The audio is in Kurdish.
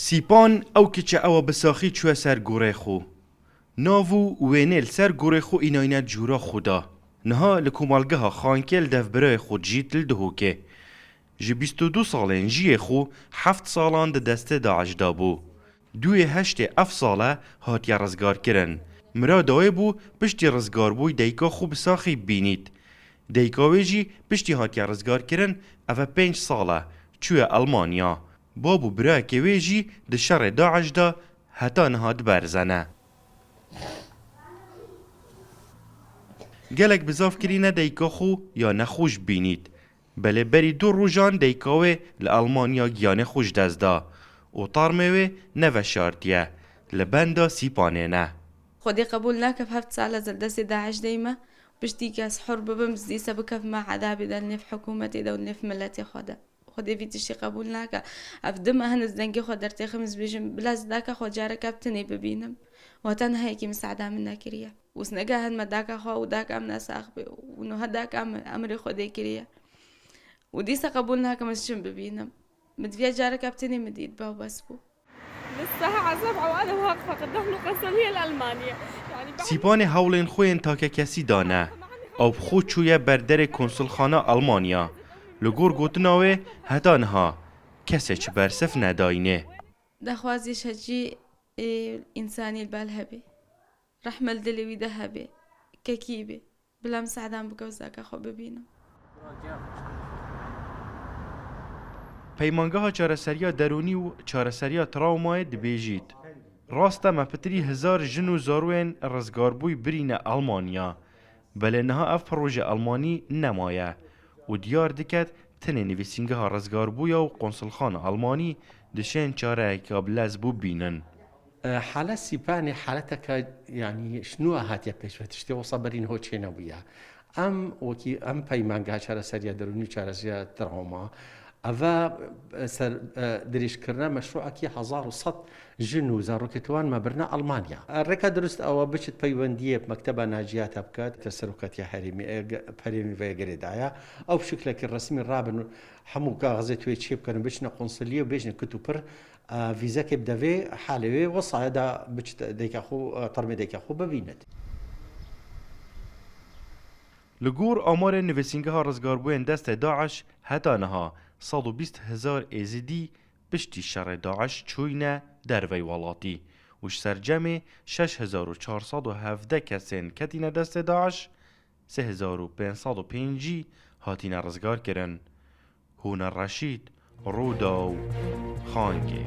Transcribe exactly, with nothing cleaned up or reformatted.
Sîpan ew kiçe ewa bi saxî çûye ser gorê xwe. Nav û wênê li ser gorê xwe înayne cûra xwe da. Niha li komelgeha Xankê li dev birayê xwe dijît li Duhokê. Ji bîst û du salên jiyê xwe heft salan di destê DAIŞ de bû. Duyê heştê ev sale hatiye rizgarkirin. Mirada wê bû piştî rizgarbûyî dayika xwe bi saxî bibînît. Dayika wê jî piştî hatiye rizgarkirin, ev e pênc sal e, çûye Elmanya. Bab û birayekê wê jî di şerê DAIŞ de heta niha diberzene. Gelek bizav kirîne dayika xwe ya nexweş bînît. Belê berî du rojan dayika wê li Elmanya giyanê xwe ji dest da û tarmê wê neveşartiye, li benda Sîpanê ne. Xwedê qebûl nake, heft sal ez li destê DAIŞ de me. Piştî ke ez hur bibim, ez dîsa bikevime edabê de li nêv hikûmetê de û li nêv miletê xwe de. Xwedê vî tiştî qebûl nake. Ev dime hin ez dengê xwe dertêxim, ez bêjim, bila ez daka xwe careke bi tinê bibînim. Wata niha yekî misada min nekiriye. Û ez nege hin me daka xwe û daka min nesax bê. Û niha daka min emrê Xwedê kiriye. Û dîsa qebûl nakim ez çim bibînim. Min diviya careke bi tinê min dît, be û bes bû. لسه عذاب وأنا واقفة قدام القنصلية الألمانية. يعني بعد Sîpanê hewlên xwe yên takekesî dane. Ew bi xwe çûye ber derê konsulxana Almanya. Li gor gotina wê, heta niha kesê çi bersiv nedayînê. Daxwazî şecî, ê, însanî li bal hebe. Rehme li dilê wî de hebe. Kekî be. Bila min sedan bike û zaka xwe bibînim. Peymangeha Çareseriya Derûnî û Çareseriya Trawmayê dibêjît, rast e me pitirî hezar jin û zarûyên rizgarbûyî birîne Almanya. Belê niha ev proje Almanî nemaye û diyar diket tenê nivîsîngeha rizgarbûya û konsulxana Almanî dişên çareyeke bi lez bû bînin. Hale Sîpanê haleteke, yanî, ji nû hatiye pêş ve, tiştê wisa berî niho çênebûye. Em wekî em Peymangeha Çareseriya Derûnî û Çareseriya Trawma, eve, e, ser, e, dirêjkirina meşrûekî hezar û sed jin û zarokê wan me birine Almanya. E, rêka dirust ew e biçit peywendiyê bi Mekteba Naciyata biket, te serokatiya herêmî, e, ge-, herêmî veye girêdaye. Ew bi şiklekî resmî rabin, hemû kaxizê tu yê çêbikin, biçine konsuliyê û bêjine kut û pir, e, vîzekê bide vê halê wê, wesaya da biçit dayika xwe, e, termê dayika xwe bibînit. Li gor amarên nivîsîngeha rizgarbûyên destê DAIŞ heta niha sed û bîst hezar Êzidî piştî şerê DAIŞ çûyne dervey welatî û ji sercemê şeş hezar û çar sed û hevdeh kesên ketîne destê DAIŞ, sê hezar û pênc sed û pêncî hatîne rizgarkirin. Hûner Reşîd, Rûdaw, Xankê.